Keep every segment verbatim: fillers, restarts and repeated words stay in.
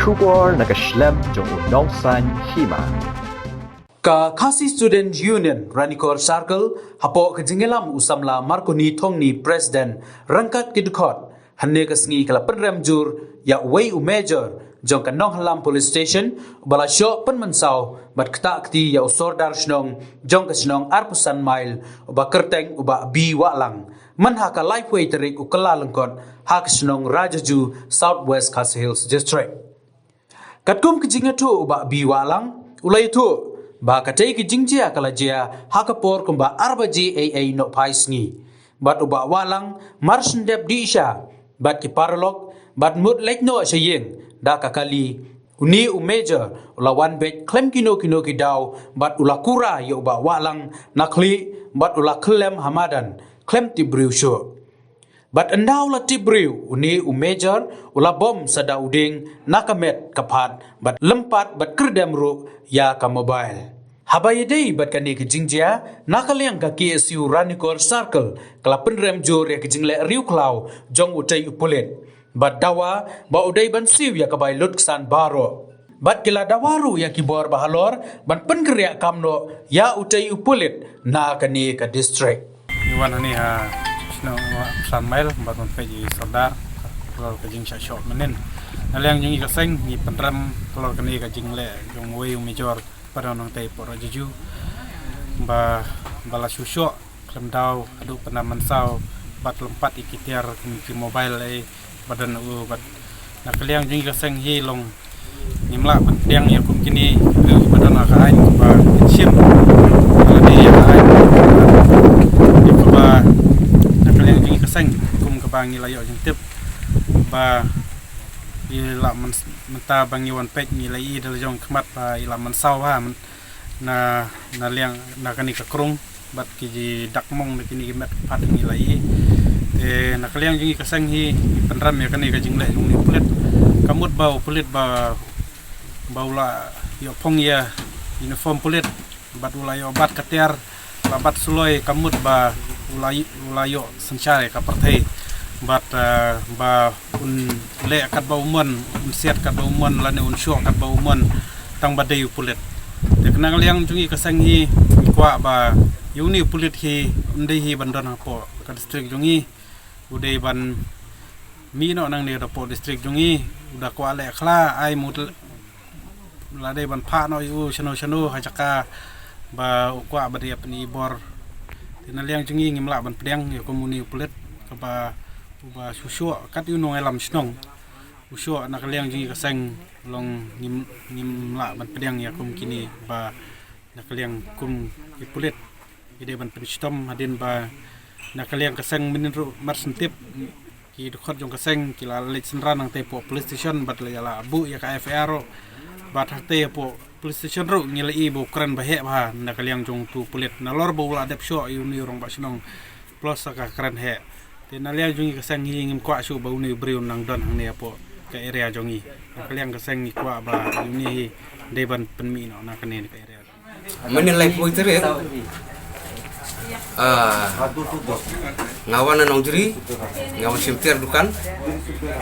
Khubor na ka shlem jong u Nongsaiñ Hima. Ka Khasi Student Union Ranikor Circle, hapoh ka jingïalam u samla Marconi Thongni, President, ryngkat ki dkhot, hynne ka sngi ka la pynrem jur ïa uwei u Major jong ka Nonghalam Police Station, uba la shoh pynmynsaw bad ktah kti ïa u Sordar Shnong jong ka shnong arphew san mail, uba kyrteng u Bah B. Wahlang, mynha ka laiphew tarik u Kyllalyngkot, ha ka shnong Rajaju, South West Khasi Hills District. Katkum ka jingïathuh u Bah B. Wahlang, u la ïathuh ba katei ka jingjia ka la jia ha ka por kumba ar baje eiei nohphai sngi. Bad u Bah Wahlang mar shen dep dih sha bad ki paralok, bad mut leit noh sha ïing da ka kali, une u Major u la wan beit khlem kino kino ki daw, bad u la kura ïa u Bah Wahlang na khlieh, bad u la khyllem ha madan khlem tip briew shuh. Bad ynda u la tip briew, une u Major u la bom sa da u dieng na ka met ka phad, bad lympat bad kyrdem ruh ïa ka mobile. Haba ïadei bad kane ka jingjia, na ka liang ka K S U Ranikor Circle ka la pynrem jur ïa ka jingleh riewkhlaw jong utei u pulit, bad dawa ba u dei ban siew ïa ka bai lutksan baroh. Bad ki la dawa ruh ïa ki bor bahalor ban pynkynriah kam noh ïa utei u pulit na kane ka district. Ngi wan hangne ha shnong San Mail bad wan peit ïa i Sordar, halor ka jingshah shoh mynnin. Na liang jong ngi ka seng ngi pynrem halor kane ka jingleh jong uwei u Major ba don hangtei hapoh Rajaju, ba, ba la shu shoh khlem daw haduh pynrem mynsaw bad lympat ïa ki tiar kum ki mobile ei ba don u, bad na ka liang jong ngi ka seng hi long ngim lah ban pdiang ïa kum kine ki briew ba don ha ka aiñ kaba shim, ba la dei ïa ka aiñ, ïa kaba na ka liang jong ngi ka seng kum kaba ngi la ïoh jingtip ba i la myn-, mynta ba ngi wan peit ngi la i da la jong khmat ba i la mynsaw ha myn-, na, na liang, na kane ka krung bad ki ji dak mong na kine ki met phad ngi la i. Te na ka liang jong ngi ka seng hi ngi pynrem ïa kane ka jingleh jong une u pulit. Ka mut ba u pulit ba, ba u la ïoh phong ïa uniform pulit bad u la ïoh bat ka tiar, la bat suloi, ka mut ba u la, u la ïoh synshar ïa ka pyrthei bad, eh, ba un leh katba u mon, un siat katba u mon, lane un shoh katba u mon, tang ba dei u pulit. Te na ka liang jong ngi ka seng hi ngi kwah ba ïa une u pulit hi un dei hi ban don hapoh ka district jong ngi. U dei ban mih noh nangne hapoh district jong ngi, u da kwah leh khla, ai mut la dei ban phah noh ïa u shano shano ha jaka ba u kwah ba dei ban pyni bor. Te na liang jong ngi ngim lah ban pdiang ïa kum une u pulit kaba, uba shu shoh kat ïa u nongïalam shnong. U shoh na ka liang jong ngi ka seng long ngim, ngim lah ban pdiang ïa kum kine ba na ka liang kum ki pulit. Ki dei ban pynshitom hadien ba na ka liang ka seng mynnin ruh mar shen tip ki dkhot jong ka seng ki la leit synran hangtei hapoh police station bad la ïa la buh ïa ka F I R ruh. Bad hangtei hapoh police station ruh ngi la i ba u kren ba heh bha na ka liang jong utu u pulit, nalor ba u la dep shoh ïa une u rangbah shnong. Plus sa ka kren heh. Te na liang jong ngi ka seng hi ngim kwah shuh ba une u briew un nang don hangne hapoh ka area jong ngi. Na ka liang ka seng ngi kwah ba une hi dei ban pynmih noh na kane ka area. Mynnin laiphew tarik, ah, nga wan na Nongjri, nga wan shim tiar dukan.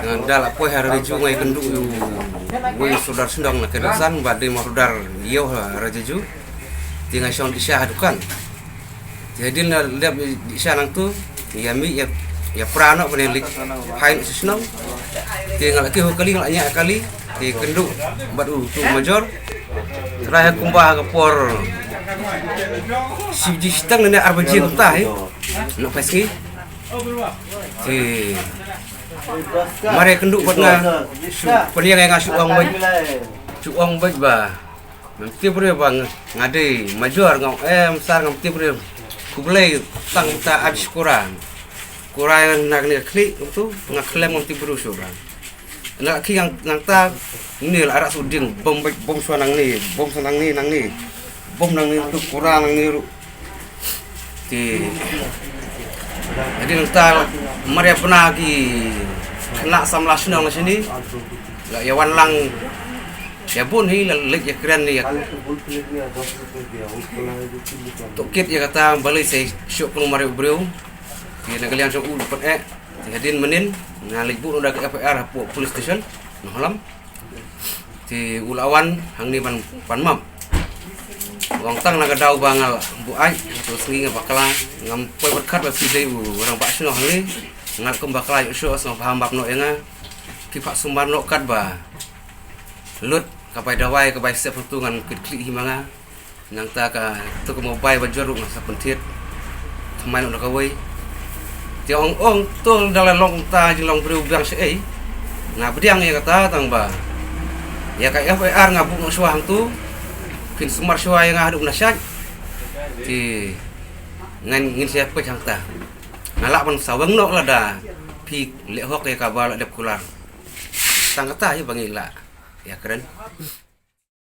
Nga da la poi ha Rajaju nga ïakynduh ïa uwei u sordar shnong na Kyrdan ba dei ma u sordar ïew ha Rajaju. Te nga shong dih sha ha dukan. Te hadien nga dep dih sha nangtu, ïa mih ïa, ïa pra noh ban ïa leit phai noh sha shnong. Te nga la kiew ha kali, nga la ñiah kali, te kynduh bad utu u major. Trai ha kumba ha ka por shi baje shiteng ne ar baje kumta hi. Nohphai sngi. Te mar ïa kynduh bad nga shu pynïeng ïa nga shu ong beit. Shu ong beit ba Ngam tip briew ba nga, nga dei major, nga ong, eh, sar ngam tip briew. Khublei tang ta ap shi kura. Kura na kane ka khlieh kumtu, nga khlem ngam tip briew shuh ba. Na ki ngang, nangta, ni la arak shu ding, bom beit, bom shuwa nangne, bom shuwa nangne, nangne. Bom nangne tu kura nangne ruh. Te, hadien nangta, mar ïa pynah ki khynnah samla shnong na shane. La ïa wan lang Ïa bun hi la leit ïa kren ïa. Tohkit ïa kata balei sa shu kynmaw ïa u briew. Ïa na ka liang jong u pyneh. Ïa hadien mynnin nga leit buh noh da ka F I R hapoh police station Nonghalam. Te u la wan hangne ban pan map. Wan tang na ka daw ba nga la buaid, to sngi nga bakla, ngam poi bad khat ba phi dei u rangbah shnong hangne. Nga kum bakla ïoh shuh, sngewbha map noh ïa nga. Phi phah sumar noh kat ba lut ka bai dawai, ka bai sep hangtu ngan kit khlieh hi ma nga. Nangta ka tu ka mobile ba jor ruh nga sa pynthied. Thymmai noh da kawei. Te ong ong to da la long ta jinglong briew biang shaei. Nga pdiang ïa kata tang ba ïa ka F I R nga buh noh shuwa hangtu. Phin sumar shuwa ïa nga haduh na shait. Te ngan ngin sa peit hangta. Nga lah ban saweng noh lada phi leh hok ïa kaba la dep kular. Tang kata hi ba ngi lah ïa kren.